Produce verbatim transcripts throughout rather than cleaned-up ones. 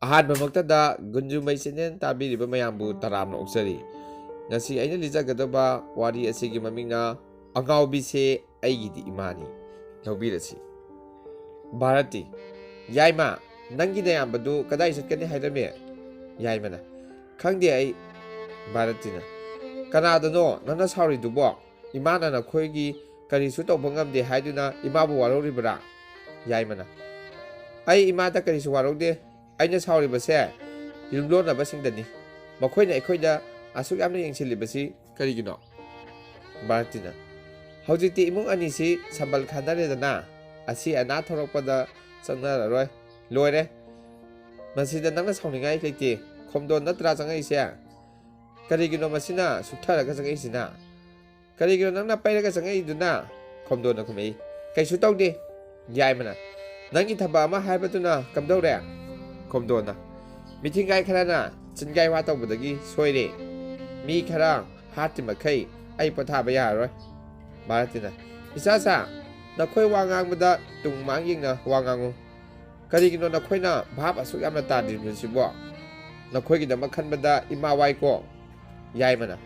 ꯑꯍꯥꯟꯕꯃꯛꯇꯗ ꯒꯨꯟꯖꯨꯃꯩ channel ꯇꯥꯕꯤꯔꯤꯕ ꯃꯌꯥꯝꯕꯨ ꯇꯔꯥꯝꯅ ꯑꯣꯛꯆꯔꯤ꯫ ꯉꯁꯤ ꯑꯩꯅ ꯂꯤꯖꯒꯗꯕ ꯋꯥꯔꯤ ꯑꯁꯤꯒꯤ ꯃꯃꯤꯡꯅ "ꯑꯉꯥꯎꯕꯤꯁꯦ ꯑꯩꯒꯤꯗꯤ ꯏꯃꯥꯅꯤ" ꯂꯧꯕꯤꯔꯁꯤ꯫ ꯚꯥꯔꯠꯇꯤ, "ꯌꯥꯏꯃ, ꯅꯪꯒꯤ ꯅꯌꯥꯝꯕꯗꯨ ꯀꯗꯥꯏ ꯆꯠꯀꯅꯤ ꯍꯥꯏꯔꯝꯃꯦ?" ꯌꯥꯏꯃꯅ, "ꯈꯪꯗꯦ ꯑꯩ"꯫ ꯚꯥꯔꯠꯇꯤꯅ, "ꯀꯅꯥꯗꯅꯣ ꯅꯪꯅ ꯁꯥꯎꯔꯤꯗꯨꯕꯣ? ꯏꯃꯥꯅ ꯅꯈꯣꯏꯒꯤ ꯀꯔꯤꯁꯨ ꯇꯧꯕ ꯉꯝꯗꯦ ꯍꯥꯏꯗꯨꯅ ꯏꯃꯥꯕꯨ ꯋꯥꯔꯧꯔꯤꯕ꯭ꯔꯥ?" ꯌꯥꯏꯃꯅ, "ꯑꯩ ꯏꯃꯥꯗ ꯀꯔꯤꯁꯨ ꯋꯥꯔꯧꯗꯦ꯫ ꯑꯩꯅ ꯁꯥꯎꯔꯤꯕꯁꯦ ꯌꯨꯝꯂꯣꯟꯅꯕꯁꯤꯡꯗꯅꯤ꯫ ꯃꯈꯣꯏꯅ ꯑꯩꯈꯣꯏꯗ ꯑꯁꯨꯛ ꯌꯥꯝꯅ ꯌꯦꯡꯁꯤꯜꯂꯤꯕꯁꯤ ꯀꯔꯤꯒꯤꯅꯣ?" ꯚꯥꯔꯠꯇꯤꯅ, "ꯍꯧꯖꯤꯛꯇꯤ ꯏꯃꯨꯡ ꯑꯅꯤꯁꯤ ꯁꯝꯕꯜ ꯈꯥꯅꯔꯦꯗꯅ, ꯑꯁꯤ ꯑꯅꯥ ꯊꯣꯔꯛꯄꯗ ꯆꯪꯅꯔꯔꯣꯏ꯫ ꯂꯣꯏꯔꯦ꯫ ꯃꯁꯤꯗ ꯅꯪꯅ ꯁꯥꯎꯅꯤꯡꯉꯥꯏ ꯂꯩꯇꯦ꯫ ꯈꯣꯝꯗꯣꯟ ꯅꯠꯇ꯭ꯔꯥ ꯆꯪꯉꯛꯏꯁꯦ? ꯀꯔꯤꯒꯤꯅꯣ ꯃꯁꯤꯅ ꯁꯨꯛꯊꯔꯒ ꯆꯪꯉꯛꯏꯁꯤꯅ? ꯀꯔꯤꯒꯤꯅꯣ ꯅꯪꯅ ꯄꯩꯔꯒ ꯆꯪꯉꯛꯏꯗꯨꯅ?" ꯈꯣꯝꯗꯣꯟꯅ ꯈꯨꯝꯃꯛꯏ꯫ "ꯀꯩꯁꯨ ꯇꯧꯗꯦ꯫" ꯌꯥꯏꯃꯅ, "ꯅꯪꯒꯤ ꯊꯕꯛ ꯑꯃ ꯍꯥꯏꯕꯗꯨꯅ ꯀꯝꯗꯧꯔꯦ?" ꯈꯣꯝꯗꯣꯟꯅ, "ꯃꯤꯊꯤꯡꯒꯥꯏ ꯈꯔꯅ ꯆꯤꯟꯒꯥꯏ ꯋꯥ ꯇꯧꯕꯗꯒꯤ ꯁꯣꯏꯔꯦ꯫ ꯃꯤ ꯈꯔ ꯍꯥꯠꯇ꯭ꯔꯤ ꯃꯈꯩ ꯑꯩ ꯄꯣꯊꯥꯕ ꯌꯥꯔꯔꯣꯏ꯫" ꯚꯥꯔꯠꯇꯤꯅ, "ꯏꯆꯥꯁꯥ, ꯅꯈꯣꯏ ꯋꯥ ꯉꯥꯡꯕꯗ ꯇꯨꯡ ꯃꯥꯡ ꯌꯦꯡꯅ ꯋꯥ ꯉꯥꯡꯉꯨ꯫ ꯀꯔꯤꯒꯤꯅꯣ ꯅꯈꯣꯏꯅ ꯚꯥꯞ ꯑꯁꯨꯛ ꯌꯥꯝꯅ ꯇꯥꯗ꯭ꯔꯤꯕꯁꯤꯕꯣ? ꯅꯈꯣꯏꯒꯤꯗꯃꯛ ꯈꯟꯕꯗ ꯏꯃꯥ ꯋꯥꯏꯀꯣ꯫" ꯌꯥꯏꯃꯅ,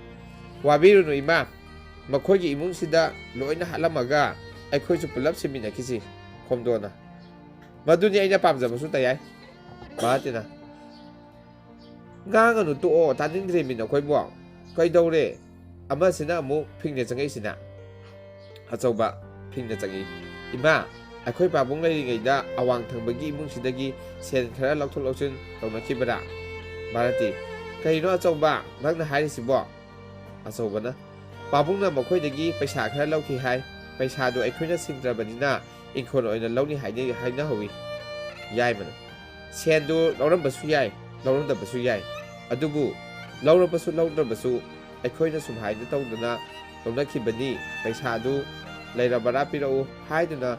"ꯋꯥꯕꯤꯔꯨꯅꯨ ꯏꯃꯥ, ꯃꯈꯣꯏꯒꯤ ꯏꯃꯨꯡꯁꯤꯗ ꯂꯣꯏꯅ ꯍꯥꯠꯂꯝꯃꯒ ꯑꯩꯈꯣꯏꯁꯨ ꯄꯨꯂꯞ ꯁꯤꯃꯤꯟꯅꯈꯤꯁꯤ꯫" ꯈꯣꯝꯗꯣꯟꯅ, "ꯃꯗꯨꯅꯤ ꯑꯩꯅ ꯄꯥꯝꯖꯕꯁꯨ ꯇꯌꯥꯏ꯫" ꯚꯥꯔꯠꯇꯤꯅ, "ꯉꯥꯡꯒꯅꯨ, ꯇꯣꯛꯑꯣ, ꯇꯥꯅꯤꯡꯗ꯭ꯔꯦꯃꯤ ꯅꯈꯣꯏꯕꯣ꯫ ꯀꯩꯗꯧꯔꯦ? ꯑꯃꯁꯤꯅ ꯑꯃꯨꯛ ꯐꯤꯡꯅ ꯆꯪꯉꯛꯏꯁꯤꯅ?" ꯑꯆꯧꯕ ꯐꯤꯡꯅ ꯆꯪꯉꯛꯏ꯫ "ꯏꯃꯥ, ꯑꯩꯈꯣꯏ ꯄꯥꯕꯨꯡ ꯂꯩꯔꯤꯉꯩꯗ ꯑꯋꯥꯡ ꯊꯪꯕꯒꯤ ꯏꯃꯨꯡꯁꯤꯗꯒꯤ ꯁꯦꯟ ꯈꯔ ꯂꯧꯊꯣꯛ ꯂꯧꯁꯤꯟ ꯇꯧꯅꯈꯤꯕ꯭ꯔꯥ?" ꯚꯥꯔꯠꯇꯤ, "ꯀꯩꯅꯣ ꯑꯆꯧꯕ ꯅꯪꯅ ꯍꯥꯏꯔꯤꯁꯤꯕꯣ?" ꯑꯆꯧꯕꯅ, "ꯄꯥꯕꯨꯡꯅ ꯃꯈꯣꯏꯗꯒꯤ ꯄꯩꯁꯥ ꯈꯔ ꯂꯧꯈꯤ ꯍꯥꯏ꯫ ꯄꯩꯁꯥꯗꯨ ꯑꯩꯈꯣꯏꯅ ꯁꯤꯡꯗ꯭ꯔꯕꯅꯤꯅ ꯏꯪꯈꯣꯜ ꯑꯣꯏꯅ ꯂꯧꯅꯤ ꯍꯥꯏꯅ-, ꯍꯥꯏꯅꯍꯧꯋꯤ꯫" ꯌꯥꯏꯃꯅ, "ꯁꯦꯟꯗꯨ ꯂꯧꯔꯝꯕꯁꯨ ꯌꯥꯏ, ꯂꯧꯔꯝꯗꯕꯁꯨ ꯌꯥꯏ꯫ ꯑꯗꯨꯕꯨ ꯂꯧꯔꯕꯁꯨ ꯂꯧꯗ꯭ꯔꯕꯁꯨ ꯑꯩꯈꯣꯏꯅ ꯁꯨꯝ ꯍꯥꯏꯅ ꯇꯧꯗꯅ ꯂꯧꯅꯈꯤꯕꯅꯤ꯫ ꯄꯩꯁꯥꯗꯨ ꯂꯩꯔꯕꯔꯥ ꯄꯤꯔꯛꯎ ꯍꯥꯏꯗꯨꯅ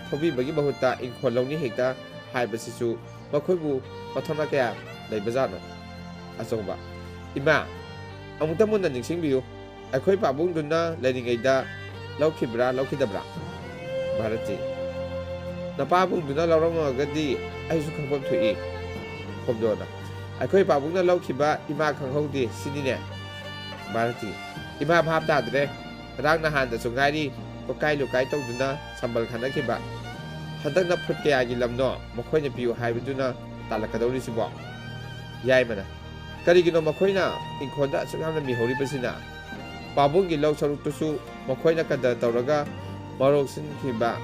ꯊꯣꯛꯄꯤꯕꯒꯤ ꯃꯍꯨꯠꯇ ꯏꯪꯈꯣꯜ ꯂꯧꯅꯤ ꯍꯦꯛꯇ ꯍꯥꯏꯕꯁꯤꯁꯨ ꯃꯈꯣꯏꯕꯨ ꯃꯊꯧꯅꯥ ꯀꯌꯥ ꯂꯩꯕꯖꯥꯠꯅꯣ?" ꯑꯆꯧꯕ, "ꯏꯃꯥ, ꯑꯃꯨꯛꯇ ꯃꯨꯟꯅ ꯅꯤꯡꯁꯤꯡꯕꯤꯌꯨ꯫ ꯑꯩꯈꯣꯏ ꯄꯥꯕꯨꯡꯗꯨꯅ ꯂꯩꯔꯤꯉꯩꯗ ꯂꯧꯈꯤꯕ꯭ꯔꯥ ꯂꯧꯈꯤꯗꯕ꯭ꯔꯥ?" ꯚꯥꯔꯠꯇꯤ, "ꯅꯄꯥꯕꯨꯡꯗꯨꯅ ꯂꯧꯔꯝꯃꯒꯗꯤ ꯑꯩꯁꯨ ꯈꯪꯐꯝ ꯊꯣꯛꯏ꯫ ꯈꯣꯝꯗꯣꯟꯅ, "ꯑꯩꯈꯣꯏ ꯄꯥꯕꯨꯡꯅ ꯂꯧꯈꯤꯕ ꯏꯃꯥ ꯈꯪꯍꯧꯗꯦ ꯁꯤꯅꯤꯅꯦ?" ꯚꯥꯔꯇꯤ, "ꯏꯃꯥ ꯚꯥꯞ ꯇꯥꯗ꯭ꯔꯦ꯫ ꯉꯔꯥꯡ ꯅꯍꯥꯟꯗꯁꯨ ꯉꯥꯏꯔꯤ ꯀꯣꯀꯥꯏ ꯂꯨꯀꯥꯏ ꯇꯧꯗꯨꯅ ꯁꯝꯕꯜ ꯈꯟꯅꯈꯤꯕ꯫ ꯍꯟꯗꯛꯅ ꯐꯨꯠ ꯀꯌꯥꯒꯤ ꯂꯝꯅꯣ ꯃꯈꯣꯏꯅ ꯄꯤꯌꯨ ꯍꯥꯏꯕꯗꯨꯅ ꯇꯥꯜꯂꯛꯀꯗꯧꯔꯤꯁꯤꯕꯣ?" ꯌꯥꯏꯃꯅ, "ꯀꯔꯤꯒꯤꯅꯣ ꯃꯈꯣꯏꯅ ꯏꯪꯈꯣꯜꯗ ꯑꯁꯨꯛ ꯌꯥꯝꯅ ꯃꯤꯍꯧꯔꯤꯕꯁꯤꯅ? ꯄꯥꯕꯨꯡꯒꯤ ꯂꯧ ꯁꯔꯨꯛꯇꯨꯁꯨ ꯃꯈꯣꯏꯅ ꯀꯗꯔ ꯇꯧꯔꯒ ꯃꯔꯣꯛ ꯁꯤꯟꯈꯤꯕ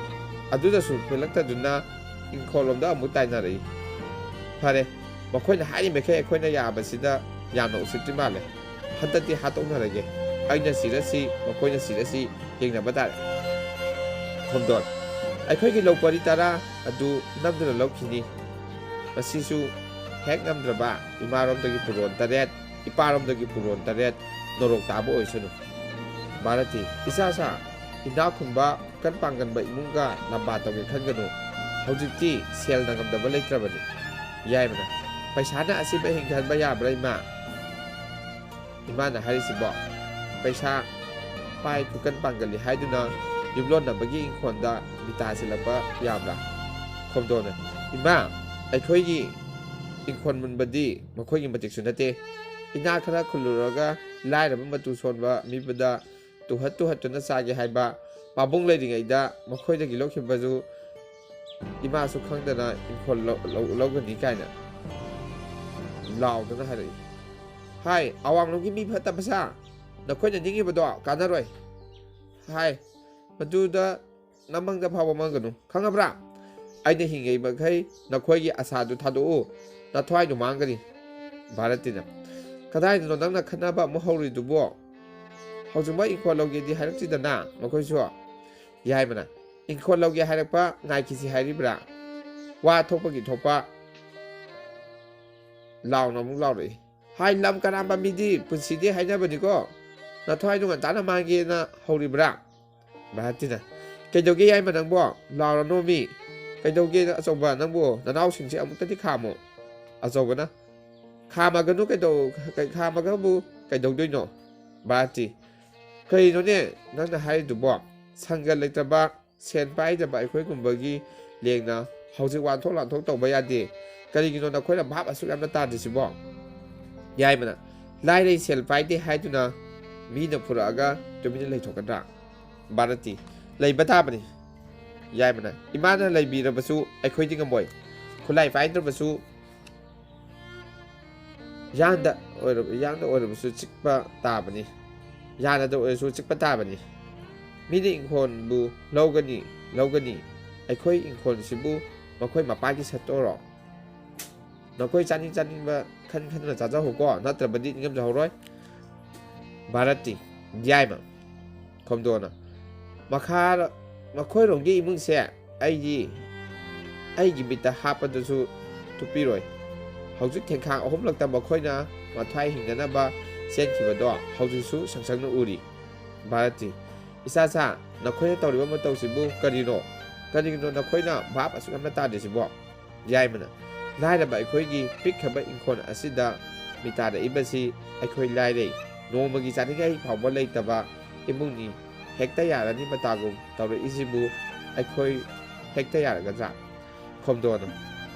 ꯑꯗꯨꯗꯁꯨ ꯄꯦꯜꯂꯛꯇꯗꯨꯅ ꯏꯪꯈꯣꯜꯂꯣꯝꯗ ꯑꯃꯨꯛ ꯇꯥꯏꯅꯔꯛꯏ꯫ ꯐꯔꯦ, ꯃꯈꯣꯏꯅ ꯍꯥꯏꯔꯤꯃꯈꯩ ꯑꯩꯈꯣꯏꯅ ꯌꯥꯕꯁꯤꯗ ꯌꯥꯝꯅ ꯎꯁꯤꯠꯇ꯭ꯔꯤ ꯃꯥꯜꯂꯦ꯫ ꯍꯟꯗꯛꯇꯤ ꯍꯥꯠꯇꯣꯛꯅꯔꯒꯦ꯫ ꯑꯩꯅ ꯁꯤꯔꯁꯤ, ꯃꯈꯣꯏꯅ ꯁꯤꯔꯁꯤ, ꯌꯦꯡꯅꯕ ꯇꯥꯔꯦ꯫" ꯈꯣꯝꯗꯣꯟ, "ꯑꯩꯈꯣꯏꯒꯤ ꯂꯧ ꯄꯔꯤ ꯇꯔꯥ ꯑꯗꯨ ꯅꯝꯗꯨꯅ ꯂꯧꯈꯤꯅꯤ꯫ ꯃꯁꯤꯁꯨ ꯍꯦꯛ ꯉꯝꯗ꯭ꯔꯕ ꯏꯃꯥꯔꯣꯝꯗꯒꯤ ꯄꯨꯔꯣꯟ ꯇꯔꯦꯠ, ꯏꯄꯥꯔꯣꯝꯗꯒꯤ ꯄꯨꯔꯣꯟ ꯇꯔꯦꯠ ꯅꯣꯔꯣꯛ ꯇꯥꯕ ꯑꯣꯏꯁꯅꯨ꯫" ꯚꯥꯔꯇꯤ, "ꯏꯆꯥꯁꯥ, ꯏꯅꯥꯛ ꯈꯨꯟꯕ ꯈꯨꯀꯟ ꯄꯥꯡꯒꯟꯕ ꯏꯃꯨꯡꯒ ꯂꯝꯕꯥ ꯇꯧꯒꯦ ꯈꯟꯒꯅꯨ꯫ ꯍꯧꯖꯤꯛꯇꯤ ꯁꯦꯜꯅ ꯉꯝꯗꯕ ꯂꯩꯇ꯭ꯔꯕꯅꯤ꯫" ꯌꯥꯏꯃꯅ, "ꯄꯩꯁꯥꯅ ꯑꯁꯤꯕ ꯍꯤꯡꯍꯟꯕ ꯌꯥꯕ꯭ꯔꯥ ꯏꯃꯥ?" ꯏꯃꯥꯅ ꯍꯥꯏꯔꯤꯁꯤꯕꯣ? ꯄꯩꯁꯥ ꯄꯥꯏ ꯈꯨꯀꯟ ꯄꯥꯡꯒꯜꯂꯤ ꯍꯥꯏꯗꯨꯅ ꯌꯨꯝꯂꯣꯟꯅꯕꯒꯤ ꯏꯪꯈꯣꯜꯗ ꯃꯤꯇꯥ ꯁꯤꯜꯂꯛꯄ ꯌꯥꯕ꯭ꯔꯥ? ꯈꯣꯝꯗꯣꯟꯅ, "ꯏꯃꯥ, ꯑꯩꯈꯣꯏꯒꯤ ꯏꯪꯈꯣꯜ ꯃꯨꯟꯕꯗꯤ ꯃꯈꯣꯏꯒꯤ ꯃꯇꯤꯛꯁꯨ ꯅꯠꯇꯦ꯫ ꯏꯅꯥꯛ ꯈꯔ ꯈꯨꯜꯂꯨꯔꯒ ꯂꯥꯏꯔꯕ ꯃꯇꯨ ꯁꯣꯟꯕ ꯃꯤꯕꯨꯗ ꯇꯨꯍꯠ ꯇꯨꯍꯠꯇꯨꯅ ꯆꯥꯒꯦ ꯍꯥꯏꯕ꯫ ꯄꯥꯕꯨꯡ ꯂꯩꯔꯤꯉꯩꯗ ꯃꯈꯣꯏꯗꯒꯤ ꯂꯧꯈꯤꯕꯁꯨ ꯏꯃꯥꯁꯨ ꯈꯪꯗꯅ ꯏꯪꯈꯣꯜ ꯂꯧ-, ꯂꯧ-, ꯂꯧꯒꯅꯤ ꯀꯥꯏꯅ ꯂꯥꯎꯗꯨꯅ ꯍꯥꯏꯔꯛꯏ꯫ ꯍꯥꯏ, ꯑꯋꯥꯡꯂꯣꯝꯒꯤ ꯃꯤ ꯐꯠꯇꯕꯁꯥ, ꯅꯈꯣꯏꯅ ꯅꯤꯡꯉꯤꯕꯗꯣ ꯀꯥꯟꯅꯔꯣꯏ꯫ ꯍꯥꯏ, ꯃꯗꯨꯗ ꯅꯃꯪꯗ ꯐꯥꯎꯕ ꯃꯪꯒꯅꯨ, ꯈꯪꯉꯕ꯭ꯔꯥ? ꯑꯩꯅ ꯍꯤꯡꯉꯤꯕ ꯃꯈꯩ ꯅꯈꯣꯏꯒꯤ ꯑꯁꯥꯗꯨ ꯊꯥꯗꯣꯛꯎ, ꯅꯊ꯭ꯋꯥꯏꯗꯨ ꯃꯥꯡꯒꯅꯤ꯫" ꯚꯥꯔꯇꯤꯅ, "ꯀꯗꯥꯏꯗꯅꯣ ꯅꯪꯅ ꯈꯠꯅꯕ ꯑꯃꯨꯛ ꯍꯧꯔꯤꯗꯨꯕꯣ? ꯍꯧꯖꯤꯛꯃꯛ ꯏꯪꯈꯣꯜ ꯂꯧꯒꯦꯗꯤ ꯍꯥꯏꯔꯛꯇ꯭ꯔꯤꯗꯅ ꯃꯈꯣꯏꯁꯨ꯫" ꯌꯥꯏꯃꯅ, "ꯏꯪꯈꯣꯜ ꯂꯧꯒꯦ ꯍꯥꯏꯔꯛꯄ ꯉꯥꯏꯈꯤꯁꯤ ꯍꯥꯏꯔꯤꯕ꯭ꯔꯥ? ꯋꯥ ꯊꯣꯛꯄꯒꯤ ꯊꯣꯛꯄ ꯂꯥꯎꯅ ꯑꯃꯨꯛ ꯂꯥꯎꯔꯛꯏ꯫ ꯍꯥꯏ, ꯂꯝ ꯀꯅꯥꯝꯕ ꯃꯤꯗꯤ ꯄꯨꯟꯁꯤꯗꯤ ꯍꯥꯏꯅꯕꯅꯤꯀꯣ꯫ ꯅꯊ꯭ꯋꯥꯏꯗꯣ ꯉꯟꯇꯥꯅ ꯃꯥꯡꯒꯦꯅ ꯍꯧꯔꯤꯕ꯭ꯔꯥ?" ꯚꯥꯔꯇꯤꯅ, "ꯀꯩꯗꯧꯒꯦ ꯌꯥꯏꯃ ꯅꯪꯕꯣ? ꯂꯥꯎꯔꯅꯣ ꯃꯤ꯫ ꯀꯩꯗꯧꯒꯦ ꯑꯆꯧꯕ ꯅꯪꯕꯨ? ꯅꯅꯥꯎꯁꯤꯡꯁꯦ ꯑꯃꯨꯛꯇꯗꯤ ꯈꯥꯝꯃꯣ꯫" ꯑꯆꯧꯕꯅ, "ꯈꯥꯝꯃꯒꯅꯨ ꯀꯩꯗꯧ-, ꯀꯩ-, ꯈꯥꯝꯃꯒꯕꯨ ꯀꯩꯗꯧꯗꯣꯏꯅꯣ?" ꯚꯥꯔꯇꯤ, "ꯀꯩꯅꯣꯅꯦ ꯅꯪꯅ ꯍꯥꯏꯔꯤꯗꯨꯕꯣ? ꯁꯪꯒ ꯂꯩꯇꯕ, ꯁꯦꯟ ꯄꯥꯏꯗꯕ ꯑꯩꯈꯣꯏꯒꯨꯝꯕꯒꯤ ꯂꯦꯡꯅ ꯍꯧꯖꯤꯛ ꯋꯥꯟꯊꯣꯛ ꯂꯥꯟꯊꯣꯛ ꯇꯧꯕ ꯌꯥꯗꯦ꯫ "ꯀꯔꯤꯒꯤꯅꯣ ꯅꯈꯣꯏꯅ ꯚꯥꯞ ꯑꯁꯨꯛ ꯌꯥꯝꯅ ꯇꯥꯗ꯭ꯔꯤꯁꯤꯕꯣ?" ꯌꯥꯏꯃꯅ, "ꯂꯥꯏꯔꯩ ꯁꯦꯜ ꯄꯥꯏꯗꯦ ꯍꯥꯏꯗꯨꯅ ꯃꯤꯅ ꯐꯨꯔꯛꯑꯒ ꯇꯨꯃꯤꯟꯅ ꯂꯩꯊꯣꯛꯀꯗ꯭ꯔꯥ?" ꯚꯥꯔꯠꯇꯤ, "ꯂꯩꯕ ꯇꯥꯕꯅꯤ꯫" ꯌꯥꯏꯃꯅ, "ꯏꯃꯥꯅ ꯂꯩꯕꯤꯔꯕꯁꯨ ꯑꯩꯈꯣꯏꯗꯤ ꯉꯝꯃꯣꯏ꯫ ꯈꯨꯠꯂꯥꯏ ꯄꯥꯏꯗ꯭ꯔꯕꯁꯨ ꯌꯥꯟꯗ ꯑꯣꯏꯔꯕ-, ꯌꯥꯡꯗ ꯑꯣꯏꯔꯕꯁꯨ ꯆꯤꯛꯄ ꯇꯥꯕꯅꯤ꯫ ꯌꯥꯅꯗ ꯑꯣꯏꯔꯁꯨ ꯆꯤꯛꯄ ꯇꯥꯕꯅꯤ꯫ ꯃꯤꯅ ꯏꯪꯈꯣꯜꯕꯨ ꯂꯧꯒꯅꯤ, ꯂꯧꯒꯅꯤ꯫ ꯑꯩꯈꯣꯏ ꯏꯪꯈꯣꯜꯁꯤꯕꯨ ꯃꯈꯣꯏ ꯃꯄꯥꯒꯤ ꯁꯠꯇꯣꯔꯣ? ꯅꯈꯣꯏ ꯆꯥꯅꯤꯡ ꯆꯥꯅꯤꯡꯕ ꯈꯟ ꯈꯟꯗꯨꯅ ꯆꯥꯖꯍꯧꯀꯣ, ꯅꯠꯇ꯭ꯔꯕꯗꯤ ꯅꯤꯡꯉꯝꯖꯍꯧꯔꯣꯏ꯫" ꯚꯥꯔꯠꯇꯤ, "ꯌꯥꯏꯃ꯫" ꯈꯣꯝꯗꯣꯅ, "ꯃꯈꯥ-, ꯃꯈꯣꯏꯔꯣꯝꯒꯤ ꯏꯃꯨꯡꯁꯦ ꯑꯩꯗꯤ ꯑꯩꯒꯤ ꯃꯤꯠꯇ ꯍꯥꯞꯄꯗꯁꯨ ꯇꯨꯞꯄꯤꯔꯣꯏ꯫ ꯍꯧꯖꯤꯛ ꯊꯦꯡꯈꯥꯡ ꯑꯍꯨꯝꯂꯛꯇ ꯃꯈꯣꯏꯅ ꯃꯊ꯭ꯋꯥꯏ ꯍꯤꯡꯅꯅꯕ ꯆꯦꯟꯈꯤꯕꯗꯣ ꯍꯧꯖꯤꯛꯁꯨ ꯁꯪꯁꯪꯅ ꯎꯔꯤ꯫" ꯚꯥꯔꯠꯇꯤ, "ꯏꯆꯥꯁꯥ, ꯅꯈꯣꯏꯅ ꯇꯧꯔꯤꯕ ꯃꯇꯧꯁꯤꯕꯨ ꯀꯔꯤꯅꯣ? ꯀꯔꯤꯒꯤꯅꯣ ꯅꯈꯣꯏꯅ ꯚꯥꯞ ꯑꯁꯨꯛ ꯌꯥꯝꯅ ꯇꯥꯗ꯭ꯔꯤꯁꯤꯕꯣ?" ꯌꯥꯏꯃꯅ, "ꯂꯥꯏꯔꯕ ꯑꯩꯈꯣꯏꯒꯤ ꯄꯤꯛꯈ꯭ꯔꯕ ꯏꯪꯈꯣꯜ ꯑꯁꯤꯗ ꯃꯤꯇꯥꯔꯛꯏꯕꯁꯤ ꯑꯩꯈꯣꯏ ꯂꯥꯏꯔꯩ, ꯅꯣꯡꯃꯒꯤ ꯆꯥꯅꯤꯡꯉꯥꯏ ꯐꯥꯎꯕ ꯂꯩꯇꯕ ꯏꯃꯨꯡꯅꯤ꯫ ꯍꯦꯛꯇ ꯌꯥꯔꯅꯤ ꯃꯇꯥꯒꯨꯝ ꯇꯧꯔꯛꯏꯁꯤꯕꯨ ꯑꯩꯈꯣꯏ ꯍꯦꯛꯇ ꯌꯥꯔꯒꯗ꯭ꯔꯥ?" ꯈꯣꯝꯗꯣꯅ,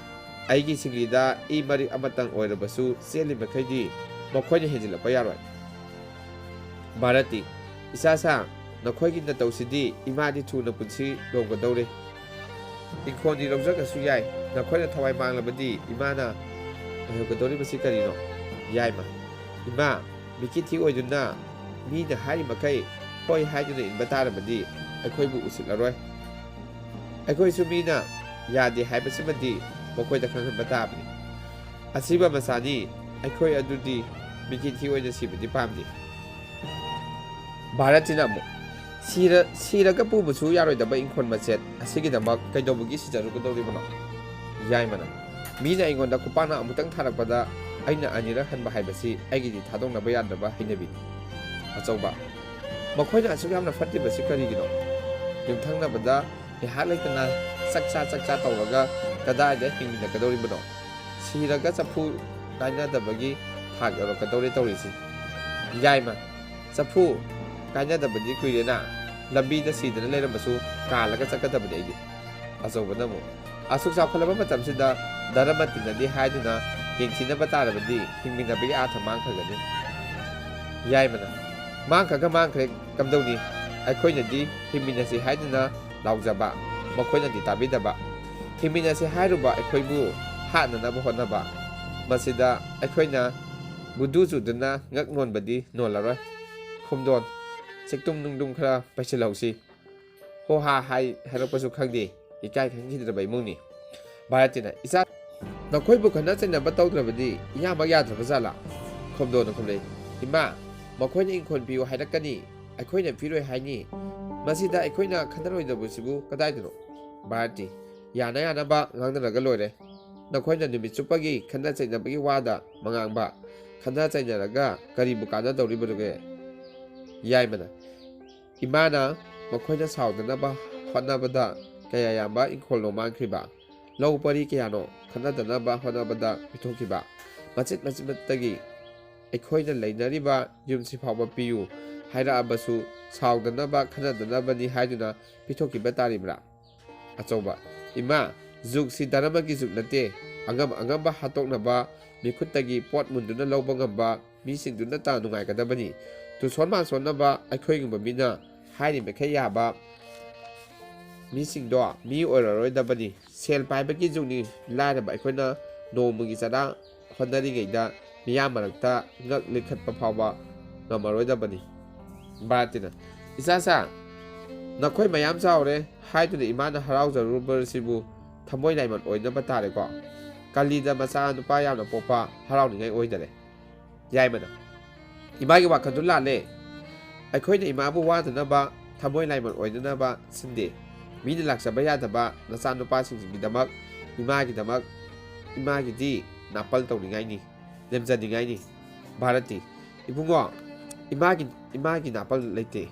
"ꯑꯩꯒꯤ ꯁꯤꯡꯂꯤꯗ ꯏ ꯃꯔꯤꯛ ꯑꯃꯇꯪ ꯑꯣꯏꯔꯕꯁꯨ ꯆꯦꯜꯂꯤ ꯃꯈꯩꯗꯤ ꯃꯈꯣꯏꯅ ꯍꯦꯟꯖꯤꯜꯂꯛꯄ ꯌꯥꯔꯣꯏ꯫" ꯚꯥꯔꯠꯇꯤ, "ꯏꯆꯥꯁꯥ, ꯅꯈꯣꯏꯒꯤ ꯅꯇꯧꯁꯤꯗꯤ ꯏꯃꯥꯗꯤ ꯊꯨꯅ ꯄꯨꯟꯁꯤ ꯂꯣꯝꯒꯗꯧꯔꯦ꯫ ꯏꯪꯈꯣꯜꯗꯤ ꯂꯧꯖꯔꯒꯁꯨ ꯌꯥꯏ, ꯅꯈꯣꯏꯅ ꯊꯋꯥꯏ ꯃꯥꯡꯂꯕꯗꯤ ꯏꯃꯥꯅ ꯑꯣꯏꯍꯧꯒꯗꯧꯔꯤꯕꯁꯤ ꯀꯔꯤꯅꯣ?" ꯌꯥꯏꯃ, "ꯏꯃꯥ, ꯃꯤꯀꯤꯊꯤ ꯑꯣꯏꯗꯨꯅ ꯃꯤꯅ ꯍꯥꯏꯔꯤ ꯃꯈꯩ ꯍꯣꯏ ꯍꯥꯏꯗꯨꯅ ꯏꯟꯕ ꯇꯥꯔꯕꯗꯤ ꯑꯩꯈꯣꯏꯕꯨ ꯎꯁꯤꯠꯂꯔꯣꯏ꯫ ꯑꯩꯈꯣꯏꯁꯨ ꯃꯤꯅ ꯌꯥꯗꯦ ꯍꯥꯏꯕꯁꯤꯃꯗꯤ ꯃꯈꯣꯏꯗ ꯈꯪꯍꯟꯕ ꯇꯥꯕꯅꯤ꯫ ꯑꯁꯤꯕ ꯃꯆꯥꯅꯤ, ꯑꯩꯈꯣꯏ ꯑꯗꯨꯗꯤ ꯃꯤꯀꯤꯊꯤ ꯑꯣꯏꯅ ꯁꯤꯕꯗꯤ ꯄꯥꯝꯗꯦ꯫" ꯚꯥꯔꯠꯁꯤꯅ ꯑꯃꯨꯛ, "ꯁꯤꯔ-, ꯁꯤꯔꯒ ꯄꯨꯕꯁꯨ ꯌꯥꯔꯣꯏꯗꯕ ꯏꯪꯈꯣꯜ ꯃꯆꯦꯠ ꯑꯁꯤꯒꯤꯗꯃꯛ ꯀꯩꯗꯧꯕꯒꯤ ꯁꯤꯖꯔꯨꯒꯗꯧꯔꯤꯕꯅꯣ?" ꯌꯥꯏꯃꯅ, "ꯃꯤꯅ ꯑꯩꯉꯣꯟꯗ ꯈꯨꯄꯥꯛꯅ ꯑꯃꯨꯛꯇꯪ ꯊꯥꯔꯛꯄꯗ ꯑꯩꯅ ꯑꯅꯤꯔꯛ ꯍꯟꯕ ꯍꯥꯏꯕꯁꯤ ꯑꯩꯒꯤꯗꯤ ꯊꯥꯗꯣꯛꯅꯕ ꯌꯥꯗ꯭ꯔꯕ ꯍꯩꯅꯕꯤꯅꯤ꯫" ꯑꯆꯧꯕ, "ꯃꯈꯣꯏꯅ ꯑꯁꯨꯛ ꯌꯥꯝꯅ ꯐꯠꯇ꯭ꯔꯤꯕꯁꯤ ꯀꯔꯤꯒꯤꯅꯣ? ꯌꯨꯝꯊꯪꯅꯕꯗ ꯉꯥꯏꯍꯥꯛ ꯂꯩꯇꯅ ꯆꯥꯛꯆꯥ ꯆꯥꯛꯆꯥ ꯇꯧꯔꯒ ꯀꯗꯥꯏꯗ ꯍꯤꯡꯃꯤꯟꯅꯒꯗꯧꯔꯤꯕꯅꯣ? ꯁꯤꯔꯒ ꯆꯐꯨ ꯀꯥꯏꯅꯗꯕꯒꯤ ꯊꯥꯛ ꯌꯧꯔꯛꯀꯗꯧꯔꯦ ꯇꯧꯔꯤꯁꯤ꯫" ꯌꯥꯏꯃ, "ꯆꯐꯨ ꯀꯥꯏꯅꯗꯕꯗꯤ ꯀꯨꯏꯔꯦꯅ, ꯂꯝꯕꯤꯗ ꯁꯤꯗꯅ ꯂꯩꯔꯝꯕꯁꯨ ꯀꯥꯜꯂꯒ ꯆꯠꯀꯗꯕꯅꯤ ꯑꯩꯗꯤ꯫" ꯑꯆꯧꯕꯅ ꯑꯃꯨꯛ, "ꯑꯁꯨꯛ ꯆꯥꯎꯈꯠꯂꯕ ꯃꯇꯝꯁꯤꯗ ꯙꯔꯃ ꯇꯤꯟꯅꯗꯦ ꯍꯥꯏꯗꯨꯅ ꯌꯦꯡꯊꯤꯅꯕ ꯇꯥꯔꯕꯗꯤ ꯍꯤꯡꯃꯤꯟꯅꯕꯒꯤ ꯑꯥꯔꯊ ꯃꯥꯡꯈ꯭ꯔꯒꯅꯤ꯫ ꯌꯥꯏꯃꯅ, ꯃꯥꯡꯈ꯭ꯔꯒ ꯃꯥꯡꯈ꯭ꯔꯦ, ꯀꯝꯗꯧꯅꯤ? ꯑꯩꯈꯣꯏꯅꯗꯤ ꯍꯤꯡꯃꯤꯟꯅꯁꯤ ꯍꯥꯏꯗꯨꯅ ꯂꯥꯎꯖꯕ, ꯃꯈꯣꯏꯅꯗꯤ ꯇꯥꯕꯤꯗꯕ꯫ ꯍꯤꯡꯃꯤꯟꯅꯁꯤ ꯍꯥꯏꯔꯨꯕ ꯑꯩꯈꯣꯏꯕꯨ ꯍꯥꯠꯅꯅꯕ ꯍꯣꯠꯅꯕ꯫ ꯃꯁꯤꯗ ꯑꯩꯈꯣꯏꯅ ꯕꯨꯗꯨ ꯆꯨꯗꯨꯅ ꯉꯛ ꯅꯣꯟꯕꯗꯤ ꯅꯣꯜꯂꯔꯣꯏ꯫ ꯈꯣꯝꯗꯣꯟ, ꯆꯤꯛꯇꯨꯝ ꯅꯨꯡꯗꯨꯝ ꯈꯔ ꯄꯩꯁꯤꯜꯍꯧꯁꯤ꯫ ꯍꯣ ꯍꯥ ꯍꯥꯏ ꯍꯥꯏꯔꯛꯄꯁꯨ ꯈꯪꯗꯦ, ꯏꯀꯥꯏ ꯈꯪꯈꯤꯗ꯭ꯔꯕ ꯏꯃꯨꯡꯅꯤ꯫ ꯚꯥꯔꯇꯤꯅ, "ꯏꯆꯥ, ꯅꯈꯣꯏꯕꯨ ꯈꯠꯅ ꯆꯩꯅꯕ ꯇꯧꯗ꯭ꯔꯕꯗꯤ ꯏꯌꯥꯃꯛ ꯌꯥꯗ꯭ꯔꯕ ꯖꯥꯠꯂꯥ?" ꯈꯣꯝꯗꯣꯟꯅ ꯈꯨꯝꯂꯛꯏ, "ꯏꯃꯥ, ꯃꯈꯣꯏꯅ ꯏꯪꯈꯣꯜ ꯄꯤꯌꯨ ꯍꯥꯏꯔꯛꯀꯅꯤ, ꯑꯩꯈꯣꯏꯅ ꯄꯤꯔꯣꯏ ꯍꯥꯏꯅꯤ꯫ ꯃꯁꯤꯗ ꯑꯩꯈꯣꯏꯅ ꯈꯟꯅꯔꯣꯏꯗꯕꯁꯤꯕꯨ ꯀꯗꯥꯏꯗꯅꯣ?" ꯚꯥꯔꯇꯤ, "ꯌꯥꯅ ꯌꯥꯅꯕ ꯉꯥꯡꯅꯔꯒ ꯂꯣꯏꯔꯦ꯫ ꯅꯈꯣꯏꯅ ꯅꯨꯃꯤꯠ ꯆꯨꯞꯄꯒꯤ ꯈꯠꯅ ꯆꯩꯅꯕꯒꯤ ꯋꯥꯗ ꯃꯉꯥꯡꯕ, ꯈꯠꯅ ꯆꯩꯅꯔꯒ ꯀꯔꯤꯕꯨ ꯀꯥꯟꯅꯗꯧꯔꯤꯕꯗꯨꯒꯦ?" ꯌꯥꯏꯃꯅ, "ꯏꯃꯥꯅ ꯃꯈꯣꯏꯅ ꯁꯥꯎꯗꯅꯕ ꯍꯣꯠꯅꯕꯗ ꯀꯌꯥ ꯌꯥꯝꯕ ꯏꯪꯈꯣꯜꯅꯣ ꯃꯥꯡꯈ꯭ꯔꯤꯕ? ꯂꯧ ꯄꯔꯤ ꯀꯌꯥꯅꯣ ꯈꯠꯅꯗꯅꯕ ꯍꯣꯠꯅꯕꯗ ꯄꯤꯊꯣꯛꯈꯤꯕ? ꯃꯆꯤꯠ ꯃꯆꯤꯠ ꯃꯆꯤꯠꯇꯒꯤ ꯑꯩꯈꯣꯏꯅ ꯂꯩꯅꯔꯤꯕ ꯌꯨꯝꯁꯤ ꯐꯥꯎꯕ ꯄꯤꯌꯨ ꯍꯥꯏꯔꯛꯑꯕꯁꯨ ꯁꯥꯎꯗꯅꯕ ꯈꯠꯅꯗꯅꯕꯅꯤ ꯍꯥꯏꯗꯨꯅ ꯄꯤꯊꯣꯛꯈꯤꯕ ꯇꯥꯔꯤꯕ꯭ꯔꯥ?" ꯑꯆꯧꯕ, "ꯏꯃꯥ, ꯖꯨꯒꯁꯤ ꯙꯔꯃꯒꯤ ꯖꯨꯒ ꯅꯠꯇꯦ꯫ ꯑꯉꯝ ꯑꯉꯝꯕ ꯍꯥꯠꯇꯣꯛꯅꯕ, ꯃꯤꯈꯨꯠꯇꯒꯤ ꯄꯣꯠ ꯃꯨꯟꯗꯨꯅ ꯂꯧꯕ ꯉꯝꯕ ꯃꯤꯁꯤꯡꯗꯨꯅꯇ ꯅꯨꯡꯉꯥꯏꯒꯗꯕꯅꯤ꯫ ꯇꯨꯁꯣꯟ ꯃꯥꯟꯁꯣꯟꯅꯕ ꯑꯩꯈꯣꯏꯒꯨꯝꯕ ꯃꯤꯅ ꯍꯥꯏꯔꯤꯃꯈꯩ ꯌꯥꯕ ꯃꯤꯁꯤꯡꯗꯣ ꯃꯤ ꯑꯣꯏꯔꯔꯣꯏꯗꯕꯅꯤ꯫ ꯁꯦꯜ ꯄꯥꯏꯕꯒꯤ ꯖꯨꯒꯅꯤ, ꯂꯥꯏꯔꯕ ꯑꯩꯈꯣꯏꯅ ꯅꯣꯡꯃꯒꯤ ꯆꯔꯥ ꯍꯣꯠꯅꯔꯤꯉꯩꯗ ꯃꯤꯌꯥꯝ ꯃꯔꯛꯇ ꯉꯛ ꯂꯤꯈꯠꯄ ꯐꯥꯎꯕ ꯉꯝꯃꯔꯣꯏꯗꯕꯅꯤ꯫" ꯚꯥꯔꯇꯤꯅ, "ꯏꯆꯥꯁꯥ, ꯅꯈꯣꯏ ꯃꯌꯥꯝ ꯆꯥꯎꯔꯦ ꯍꯥꯏꯗꯨꯅ ꯏꯃꯥꯅ ꯍꯔꯥꯎꯖꯔꯨꯕꯁꯤꯕꯨ ꯊꯃꯣꯏ ꯂꯥꯏꯃꯟ ꯑꯣꯏꯅꯕ ꯇꯥꯔꯦꯀꯣ꯫ ꯀꯥꯂꯤꯗ ꯃꯆꯥ ꯅꯨꯄꯥ ꯌꯥꯝꯅ ꯄꯣꯛꯄ ꯍꯔꯥꯎꯅꯤꯡꯉꯥꯏ ꯑꯣꯏꯗꯔꯦ꯫" ꯌꯥꯏꯃꯅ, "ꯏꯃꯥꯒꯤ ꯋꯥꯈꯜꯗꯨ ꯂꯥꯜꯂꯦ꯫ ꯑꯩꯈꯣꯏꯅ ꯏꯃꯥꯕꯨ ꯋꯥꯗꯅꯕ, ꯊꯃꯣꯏ ꯂꯥꯏꯃꯟ ꯑꯣꯏꯗꯅꯕ ꯁꯤꯟꯗꯦ꯫ ꯃꯤꯅ ꯂꯥꯛꯆꯕ ꯌꯥꯗꯕ ꯅꯆꯥꯅꯨꯄꯥꯁꯤꯡꯒꯤꯗꯃꯛ, ꯏꯃꯥꯒꯤꯗꯃꯛ, ꯏꯃꯥꯒꯤꯗꯤ ꯅꯥꯄꯜ ꯇꯧꯅꯤꯡꯉꯥꯏꯅꯤ, ꯂꯦꯝꯖꯅꯤꯡꯉꯥꯏꯅꯤ꯫" ꯚꯥꯔꯇꯤ, "ꯏꯕꯨꯡꯉꯣ, ꯏꯃꯥꯒꯤ, ꯏꯃꯥꯒꯤ ꯅꯥꯄꯜ ꯂꯩꯇꯦ꯫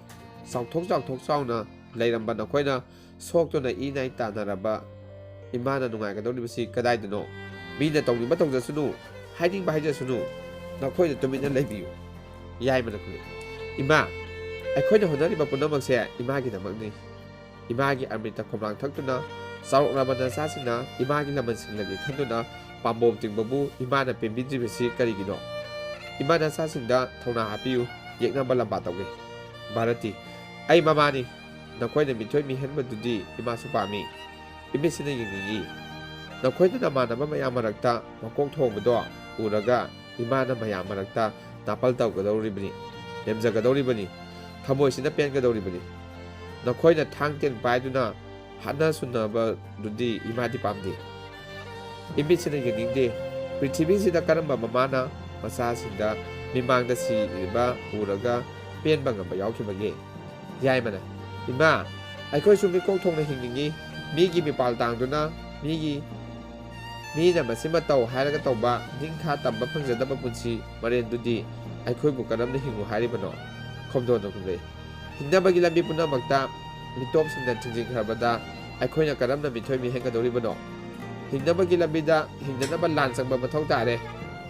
ꯆꯥꯎꯊꯣꯛ ꯆꯥꯎꯊꯣꯛ ꯆꯥꯎꯅ ꯂꯩꯔꯝꯕ ꯅꯈꯣꯏꯅ ꯁꯣꯛꯇꯨꯅ ꯏ ꯅꯥꯏ ꯇꯥꯟꯅꯔꯕ ꯏꯃꯥꯅ ꯅꯨꯡꯉꯥꯏꯒꯗꯧꯔꯤꯕꯁꯤ ꯀꯗꯥꯏꯗꯅꯣ? ꯃꯤꯅ ꯇꯧꯅꯤꯡꯕ ꯇꯧꯖꯁꯅꯨ, ꯍꯥꯏꯅꯤꯡꯕ ꯍꯥꯏꯖꯁꯅꯨ, ꯅꯈꯣꯏꯅ ꯇꯨꯃꯤꯟꯅ ꯂꯩꯕꯤꯌꯨ꯫" ꯌꯥꯏꯃꯅ ꯈꯨꯝꯃꯤ, "ꯏꯃꯥ, ꯑꯩꯈꯣꯏꯅ ꯍꯣꯠꯅꯔꯤꯕ ꯄꯨꯝꯅꯃꯛꯁꯦ ꯏꯃꯥꯒꯤꯗꯃꯛꯅꯤ꯫ ꯏꯃꯥꯒꯤ ꯑꯃ꯭ꯔꯤꯇ ꯈꯣꯝꯂꯥꯡ ꯊꯛꯇꯨꯅ ꯆꯥꯎꯔꯛꯂꯕ ꯅꯆꯥꯁꯤꯡꯅ ꯏꯃꯥꯒꯤ ꯂꯃꯟ ꯁꯤꯡꯂꯒꯦ ꯈꯟꯗꯨꯅ ꯄꯥꯝꯕꯣꯝ ꯇꯤꯡꯕꯕꯨ ꯏꯃꯥꯅ ꯄꯦꯟꯕꯤꯗ꯭ꯔꯤꯕꯁꯤ ꯀꯔꯤꯒꯤꯅꯣ? ꯏꯃꯥ ꯅꯆꯥꯁꯤꯡꯗ ꯊꯧꯅꯥ ꯍꯥꯞꯄꯤꯌꯨ, ꯌꯦꯛꯅꯕ ꯂꯝꯕꯥ ꯇꯧꯒꯦ꯫ ꯚꯥꯔꯇꯤ, ꯑꯩ ꯃꯃꯥꯅꯤ, ꯅꯈꯣꯏꯅ ꯃꯤꯊꯣꯏ ꯃꯤꯍꯦꯟꯕꯗꯨꯗꯤ ꯏꯃꯥꯁꯨ ꯄꯥꯝꯃꯤ, ꯏꯃꯤꯠꯁꯤꯅ ꯌꯦꯡꯅꯤꯡꯏ꯫ ꯅꯈꯣꯏꯅ ꯅꯃꯥꯟꯅꯕ ꯃꯌꯥꯝ ꯃꯔꯛꯇ ꯃꯀꯣꯛ ꯊꯣꯡꯕꯗꯣ ꯎꯔꯒ ꯏꯃꯥꯅ ꯃꯌꯥꯝ ꯃꯔꯛꯇ ꯅꯥꯄꯜ ꯇꯧꯒꯗꯧꯔꯤꯕꯅꯤ, ꯂꯦꯝꯖꯒꯗꯧꯔꯤꯕꯅꯤ, ꯊꯃꯣꯏꯁꯤꯅ ꯄꯦꯟꯒꯗꯧꯔꯤꯕꯅꯤ꯫ ꯅꯈꯣꯏꯅ ꯊꯥꯡ ꯇꯦꯟ ꯄꯥꯏꯗꯨꯅ ꯍꯥꯠꯅ ꯁꯨꯅꯕꯗꯨꯗꯤ ꯏꯃꯥꯗꯤ ꯄꯥꯝꯗꯦ꯫ ꯏꯃꯤꯠꯁꯤꯅ ꯌꯦꯡꯅꯤꯡꯗꯦ꯫ ꯄ꯭ꯔꯤꯊꯤꯕꯤꯁꯤꯗ ꯀꯔꯝꯕ ꯃꯃꯥꯅ ꯃꯆꯥꯁꯤꯡꯗ ꯃꯤꯃꯥꯡꯗ ꯁꯤꯔꯤꯕ ꯎꯔꯒ ꯄꯦꯟꯕ ꯉꯝꯕ ꯌꯥꯎꯈꯤꯕꯒꯦ? ꯌꯥꯏꯃꯅ, ꯏꯃꯥ, ꯑꯩꯈꯣꯏꯁꯨ ꯃꯤꯀꯣꯛ ꯊꯣꯡꯅ ꯍꯤꯡꯅꯤꯡꯏ꯫ ꯃꯤꯒꯤ ꯃꯤꯄꯥꯜ ꯇꯥꯡꯗꯨꯅ, ꯃꯤꯒꯤ, ꯃꯤꯅ ꯃꯁꯤꯃ ꯇꯧ ꯍꯥꯏꯔꯒ ꯇꯧꯕ, ꯅꯤꯡꯊꯥ ꯇꯝꯕ ꯐꯪꯖꯗꯕ ꯄꯨꯟꯁꯤ ꯃꯔꯦꯟꯗꯨꯗꯤ ꯑꯩꯈꯣꯏꯕꯨ ꯀꯔꯝꯅ ꯍꯤꯡꯉꯨ ꯍꯥꯏꯔꯤꯕꯅꯣ? ꯈꯣꯝꯗꯣꯟꯅ ꯈꯨꯝꯂꯛꯏ, ꯍꯤꯡꯅꯕꯒꯤ ꯂꯝꯕꯤ ꯄꯨꯝꯅꯃꯛꯇ ꯃꯤꯇꯣꯞꯁꯤꯡꯅ ꯊꯤꯡꯖꯤꯟꯈ꯭ꯔꯕꯗ ꯑꯩꯈꯣꯏꯅ ꯀꯔꯝꯅ ꯃꯤꯊꯣꯏ ꯃꯤꯍꯦꯟꯒꯗꯧꯔꯤꯕꯅꯣ? ꯍꯤꯡꯅꯕꯒꯤ ꯂꯝꯕꯤꯗ ꯍꯤꯡꯅꯅꯕ ꯂꯥꯟ ꯆꯪꯕ ꯃꯊꯧ ꯇꯥꯔꯦ꯫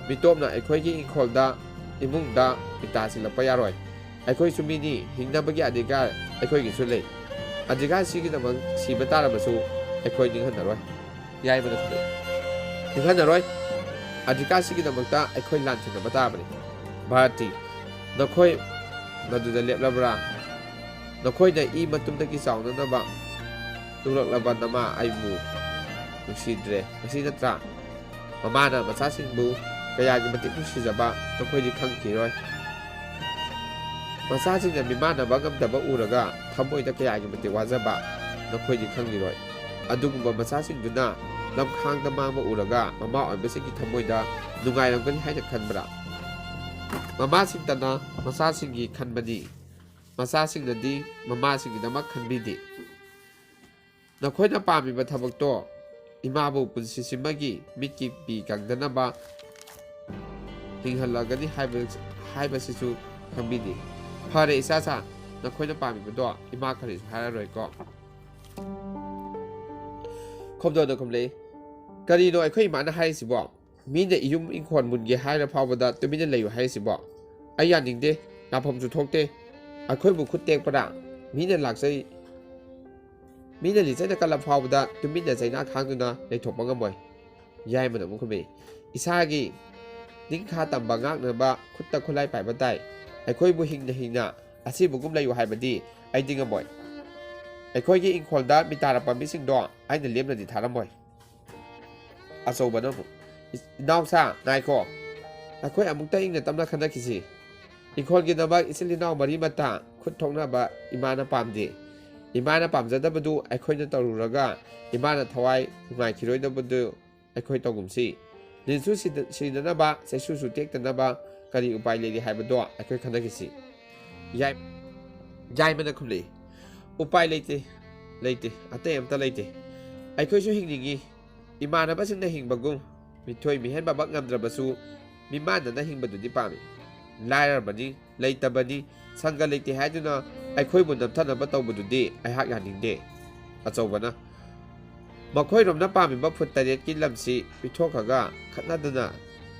ꯃꯤꯇꯣꯞꯅ ꯑꯩꯈꯣꯏꯒꯤ ꯏꯪꯈꯣꯜꯗ, ꯏꯃꯨꯡꯗ ꯃꯤꯇꯥ ꯁꯤꯜꯂꯛꯄ ꯌꯥꯔꯣꯏ꯫ ꯑꯩꯈꯣꯏꯁꯨ ꯃꯤꯅꯤ, ꯍꯤꯡꯅꯕꯒꯤ ꯑꯙꯤꯀꯥꯔ ꯑꯩꯈꯣꯏꯒꯤꯁꯨ ꯂꯩ꯫ ꯑꯙꯤꯀꯥꯔꯁꯤꯒꯤꯗꯃꯛ ꯁꯤꯕ ꯇꯥꯔꯕꯁꯨ ꯑꯩꯈꯣꯏ ꯅꯤꯡꯍꯟꯅꯔꯣꯏ꯫ ꯌꯥꯏꯃꯅ ꯈꯨꯝꯂꯛꯏ, ꯅꯤꯡꯍꯟꯅꯔꯣꯏ꯫ ꯑꯙꯤꯀꯥꯔꯁꯤꯒꯤꯗꯃꯛꯇ ꯑꯩꯈꯣꯏ ꯂꯥꯟ ꯊꯦꯡꯅꯕ ꯇꯥꯕꯅꯤ꯫ ꯚꯥꯔꯇꯤ, ꯅꯈꯣꯏ ꯃꯗꯨꯗ ꯂꯦꯞꯂꯕ꯭ꯔꯥ? ꯅꯈꯣꯏꯅ ꯏ ꯃꯇꯨꯝꯗꯒꯤ ꯆꯥꯎꯅꯅꯕ ꯇꯨꯡꯂꯛꯂꯕ ꯅꯃꯥ ꯑꯩꯕꯨ ꯅꯨꯡꯁꯤꯗ꯭ꯔꯦ, ꯃꯁꯤ ꯅꯠꯇ꯭ꯔꯥ? ꯃꯃꯥꯅ ꯃꯆꯥꯁꯤꯡꯕꯨ ꯀꯌꯥꯒꯤ ꯃꯇꯤꯛ ꯅꯨꯡꯁꯤꯖꯕ ꯅꯈꯣꯏꯗꯤ ꯈꯪꯈꯤꯔꯣꯏ꯫ ꯃꯆꯥꯁꯤꯡꯅ ꯃꯤꯃꯥꯟꯅꯕ ꯉꯝꯗꯕ ꯎꯔꯒ ꯊꯃꯣꯏꯗ ꯀꯌꯥꯒꯤ ꯃꯇꯤꯛ ꯋꯥꯖꯕ ꯅꯈꯣꯏꯗꯤ ꯈꯪꯂꯤꯔꯣꯏ꯫ ꯑꯗꯨꯒꯨꯝꯕ ꯃꯆꯥꯁꯤꯡꯗꯨꯅ ꯂꯝꯈꯥꯡꯗ ꯃꯥꯡꯕ ꯎꯔꯒ ꯃꯃꯥ ꯑꯣꯏꯕꯁꯤꯡꯒꯤ ꯊꯃꯣꯏꯗ ꯅꯨꯡꯉꯥꯏꯔꯝꯒꯅꯤ ꯍꯥꯏꯅ ꯈꯟꯕ꯭ꯔꯥ? ꯃꯃꯥꯁꯤꯡꯇꯅ ꯃꯆꯥꯁꯤꯡꯒꯤ ꯈꯟꯕꯅꯤ, ꯃꯆꯥꯁꯤꯡꯅꯗꯤ ꯃꯃꯥꯁꯤꯡꯒꯤꯗꯃꯛ ꯈꯟꯕꯤꯗꯦ꯫ ꯅꯈꯣꯏꯅ ꯄꯥꯝꯃꯤꯕ ꯊꯕꯛꯇꯣ ꯏꯃꯥꯕꯨ ꯄꯨꯟꯁꯤꯁꯤꯃꯒꯤ ꯃꯤꯠꯀꯤ ꯄꯤ ꯀꯪꯗꯅꯕ ꯍꯤꯡꯍꯜꯂꯒꯅꯤ ꯍꯥꯏꯕ, ꯍꯥꯏꯕꯁꯤꯁꯨ ꯈꯪꯕꯤꯗꯦ꯫ ꯐꯔꯦ ꯏꯆꯥꯁꯥ, ꯅꯈꯣꯏꯅ ꯄꯥꯝꯃꯤꯕꯗꯣ ꯏꯃꯥ ꯀꯔꯤꯁꯨ ꯍꯥꯏꯔꯔꯣꯏꯀꯣ꯫ ꯈꯣꯝꯗꯣꯟꯅ ꯈꯨꯝꯂꯛꯏ, ꯀꯔꯤꯅꯣ ꯑꯩꯈꯣꯏ ꯏꯃꯥꯅ ꯍꯥꯏꯔꯤꯁꯤꯕꯣ? ꯃꯤꯅ ꯏꯌꯨꯝ ꯏꯪꯈꯣꯜ ꯃꯨꯟꯒꯦ ꯍꯥꯏꯔ ꯐꯥꯎꯕꯗ ꯇꯨꯃꯤꯟꯅ ꯂꯩꯌꯨ ꯍꯥꯏꯔꯤꯁꯤꯕꯣ? ꯑꯩ ꯌꯥꯅꯤꯡꯗꯦ, ꯌꯥꯐꯝꯁꯨ ꯊꯣꯛꯇꯦ꯫ ꯑꯩꯈꯣꯏꯕꯨ ꯈꯨꯠ ꯇꯦꯛꯄꯔꯥ? ꯃꯤꯅ ꯂꯥꯛꯆꯩ, ꯃꯤꯅ ꯂꯤꯆꯩꯅ ꯀꯜꯂ ꯐꯥꯎꯕꯗ ꯇꯨꯃꯤꯟꯅ ꯆꯩꯅꯥ ꯈꯥꯡꯗꯨꯅ ꯂꯩꯊꯣꯛꯄ ꯉꯝꯃꯣꯏ꯫ ꯌꯥꯏꯃꯅ ꯑꯃꯨꯛ ꯈꯨꯝꯃꯤ, ꯏꯁꯥꯒꯤ ꯅꯤꯡꯈꯥ ꯇꯝꯕ ꯉꯥꯛꯅꯕ ꯈꯨꯠꯇ ꯈꯨꯠꯂꯥꯏ ꯄꯥꯏꯕ ꯇꯥꯏ꯫ ꯑꯩꯈꯣꯏꯕꯨ ꯍꯤꯡꯅ ꯍꯤꯡꯅ ꯑꯁꯤꯕꯒꯨꯝ ꯂꯩꯌꯨ ꯍꯥꯏꯕꯗꯤ ꯑꯩꯗꯤ ꯉꯝꯃꯣꯏ꯫ ꯑꯩꯈꯣꯏꯒꯤ ꯏꯪꯈꯣꯜꯗ ꯃꯤꯇꯥꯔ ꯄꯥꯝꯕꯤꯁꯤꯡꯗꯣ ꯑꯩꯅ ꯂꯦꯝꯅꯗꯤ ꯊꯥꯔꯝꯃꯣꯏ꯫ ꯑꯆꯧꯕꯅ ꯑꯃꯨꯛ, "ꯏ-, ꯏꯅꯥꯎꯁꯥ, ꯉꯥꯏꯈꯣ꯫ ꯑꯩꯈꯣꯏ ꯑꯃꯨꯛꯇ ꯏꯪꯅ ꯇꯞꯅ ꯈꯟꯅꯈꯤꯁꯤ꯫ ꯏꯪꯈꯣꯜꯒꯤꯗꯃꯛ ꯏꯆꯤꯜ ꯏꯅꯥꯎ ꯃꯔꯤ ꯃꯇꯥ ꯈꯨꯠ ꯊꯣꯛꯅꯕ ꯏꯃꯥꯅ ꯄꯥꯝꯗꯦ꯫ ꯏꯃꯥꯅ ꯄꯥꯝꯖꯗꯕꯗꯨ ꯑꯩꯈꯣꯏꯅ ꯇꯧꯔꯨꯔꯒ ꯏꯃꯥꯅ ꯊꯋꯥꯏ ꯅꯨꯡꯉꯥꯏꯈꯤꯔꯣꯏꯗꯕꯗꯨ ꯑꯩꯈꯣꯏ ꯇꯧꯒꯨꯝꯁꯤ꯫ ꯂꯤꯟꯁꯨ ꯁꯤꯗ-, ꯁꯤꯗꯅꯕ, ꯆꯩꯁꯨꯁꯨ ꯇꯦꯛꯇꯅꯕ ꯀꯔꯤ ꯎꯄꯥꯏ ꯂꯩꯔꯤ ꯍꯥꯏꯕꯗꯣ ꯑꯩꯈꯣꯏ ꯈꯟꯅꯈꯤꯁꯤ꯫" ꯌꯥꯏ-, ꯌꯥꯏꯃꯅ ꯈꯨꯝꯂꯛꯏ, "ꯎꯄꯥꯏ ꯂꯩꯇꯦ, ꯂꯩꯇꯦ, ꯑꯇꯩ ꯑꯝꯇ ꯂꯩꯇꯦ꯫ ꯑꯩꯈꯣꯏꯁꯨ ꯍꯤꯡꯅꯤꯡꯉꯤ꯫ ꯏꯃꯥꯟꯅꯕꯁꯤꯡꯅ ꯍꯤꯡꯕꯒꯨꯝ ꯃꯤꯊꯣꯏ ꯃꯤꯍꯦꯟꯕꯃꯛ ꯉꯝꯗ꯭ꯔꯕꯁꯨ ꯃꯤꯃꯥꯟꯅꯅ ꯍꯤꯡꯕꯗꯨꯗꯤ ꯄꯥꯝꯃꯤ꯫ ꯂꯥꯏꯔꯕꯅꯤ, ꯂꯩꯇꯕꯅꯤ, ꯁꯪꯒ ꯂꯩꯇꯦ ꯍꯥꯏꯗꯨꯅ ꯑꯩꯈꯣꯏꯕꯨ ꯅꯝꯊꯅꯕ ꯇꯧꯕꯗꯨꯗꯤ ꯑꯩꯍꯥꯛ ꯌꯥꯅꯤꯡꯗꯦ꯫" ꯑꯆꯧꯕꯅ, "ꯃꯈꯣꯏꯔꯣꯝꯅ ꯄꯥꯝꯃꯤꯕ ꯐꯨꯠ ꯇꯔꯦꯠꯀꯤ ꯂꯝꯁꯤ ꯄꯤꯊꯣꯛꯈ꯭ꯔꯒ ꯈꯠꯅꯗꯅ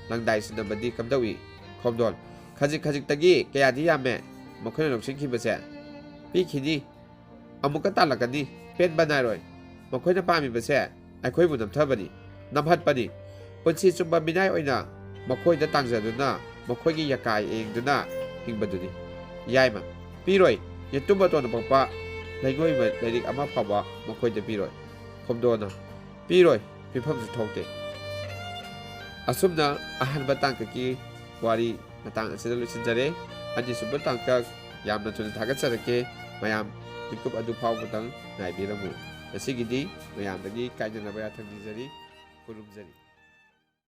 ꯂꯪꯗꯥꯏ ꯁꯤꯟꯅꯕꯗꯤ ꯀꯝꯗꯧꯏ?" ꯈꯣꯝꯗꯣꯟ, "ꯈꯖꯤꯛ ꯈꯖꯤꯛꯇꯒꯤ ꯀꯌꯥꯗꯤ ꯌꯥꯝꯃꯦ ꯃꯈꯣꯏꯅ ꯂꯧꯁꯤꯟꯈꯤꯕꯁꯦ꯫ ꯄꯤꯈꯤꯅꯤ, ꯑꯃꯨꯛꯀ ꯇꯥꯜꯂꯛꯀꯅꯤ, ꯄꯦꯟꯕ ꯅꯥꯏꯔꯣꯏ꯫ ꯃꯈꯣꯏꯅ ꯄꯥꯝꯃꯤꯕꯁꯦ ꯑꯩꯈꯣꯏꯕꯨ ꯅꯝꯊꯕꯅꯤ, ꯅꯝꯍꯠꯄꯅꯤ꯫ ꯄꯨꯟꯁꯤ ꯆꯨꯞꯄ ꯃꯤꯅꯥꯏ ꯑꯣꯏꯅ ꯃꯈꯣꯏꯗ ꯇꯥꯡꯖꯗꯨꯅ, ꯃꯈꯣꯏꯒꯤ ꯌꯥꯀꯥ ꯌꯦꯡꯗꯨꯅ ꯍꯤꯡꯕꯗꯨꯅꯤ꯫" ꯌꯥꯏꯃ, "ꯄꯤꯔꯣꯏ꯫ ꯌꯦꯇꯨꯝ ꯃꯇꯣꯟ ꯄꯣꯛꯄ ꯂꯩꯉꯣꯏ ꯂꯥꯏꯔꯤꯛ ꯑꯃ ꯐꯥꯎꯕ ꯃꯈꯣꯏꯗ ꯄꯤꯔꯣꯏ꯫" ꯈꯣꯝꯗꯣꯟꯅ, "ꯄꯤꯔꯣꯏ, ꯄꯤꯐꯝꯁꯨ ꯊꯣꯛꯇꯦ꯫" ꯑꯁꯨꯝꯅ ꯑꯍꯥꯟꯕ ꯇꯥꯡꯀꯛꯀꯤ ꯋꯥꯔꯤ ꯃꯇꯥꯡ ꯑꯁꯤꯗ ꯂꯣꯏꯁꯤꯟꯖꯔꯦ꯫ ꯑꯅꯤꯁꯨꯕ ꯇꯥꯡꯀꯛ ꯌꯥꯝꯅ ꯊꯨꯅ ꯊꯥꯒꯠꯆꯔꯛꯀꯦ꯫ ꯃꯌꯥꯝ ꯃꯤꯀꯨꯞ ꯑꯗꯨ ꯐꯥꯎꯕꯗꯪ ꯉꯥꯏꯕꯤꯔꯝꯃꯨ꯫ ꯉꯁꯤꯒꯤꯗꯤ ꯃꯌꯥꯝꯗꯒꯤ ꯀꯥꯏꯅꯅꯕ ꯌꯥꯊꯪ ꯅꯤꯖꯔꯤ꯫ ꯈꯨꯔꯨꯝꯖꯔꯤ꯫